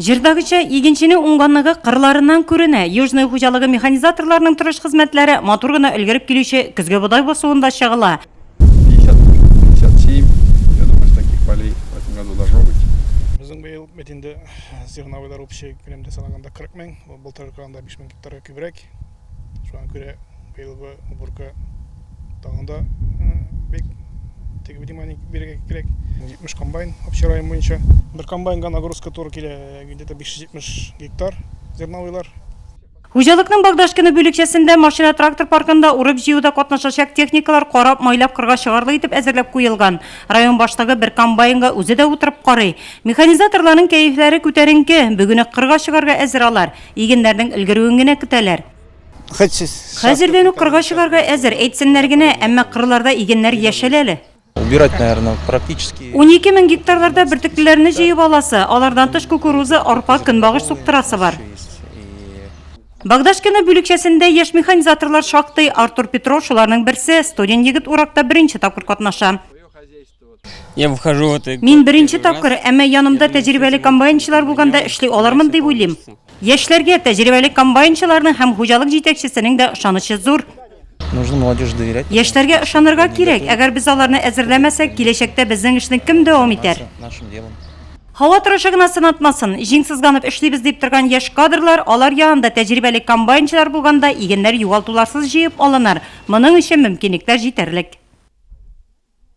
Җырдагыча, игенченең уңганлыгы кырларыннан күренә. Южное хуҗалыгы механизаторларының тырыш хезмәтләре матур гына өлгереп килүче көзге бодай басуында чагыла. 50, 57, я думаю, что таких полей в этом году должно быть. Безнең быел бит инде зерновойлар общий күләмдә санаганда 40 мең, былтыргы караганда 5 мең гектарга күбрәк. Шуңа күрә быелгы уборка тагын да бик теге внимание бирергә кирәк. 70 комбайн общий район буенча. Бер комбайнга нагрузка туры килә где-то 570 гектар зерновойлар. Хуҗалыкның Богдашкино бүлекчәсендә машина-трактор паркында урып-җыюда катнашачак техникалар карап, майлап кырга чыгарлык итеп әзерләп куелган. Район башлыгы бер комбайнга үзе дә утырып карый. Механизаторларның кәефләре күтәренке, бүген үк кырга чыгарга әзер алар. Игеннәрнең өлгерүен генә көтәләр. Хәзердән үк кырга чыгарга әзер, әйтсеннәр генә, әмма кырларда игеннәр яшел әле. Убирать, наверное, практически. 12 мең гектарларда бөртеклеләрне җыеп аласы, алардан тыш кукуруза, арпа, көнбагыш суктырасы бар. Богдашкино бүлекчәсендә яшь механизаторлар шактый, Артур Петров шуларның берсе, студент егет уракта беренче тапкыр катнаша. Мин беренче тапкыр, әмма янымда тәҗрибәле комбайнчылар булганда эшли алырмын дип уйлыйм. Яшьләргә тәҗрибәле комбайнчыларның һәм хуҗалык җитәкчесенең дә ышанычы зур. Нужно молодежи доверять. Яшьләргә ышанырга кирәк, әгәр без аларны әзерләмәсәк, киләчәктә безнең эшне кем дәвам итәр? Һава торышы гына сынатмасын, җиң сызганып эшлибез дип торган яшь кадрлар, алар янында тәҗрибәле комбайнчылар булганда игеннәр югалтуларсыз җыеп алыныр, моның өчен мөмкинлекләр җитәрлек.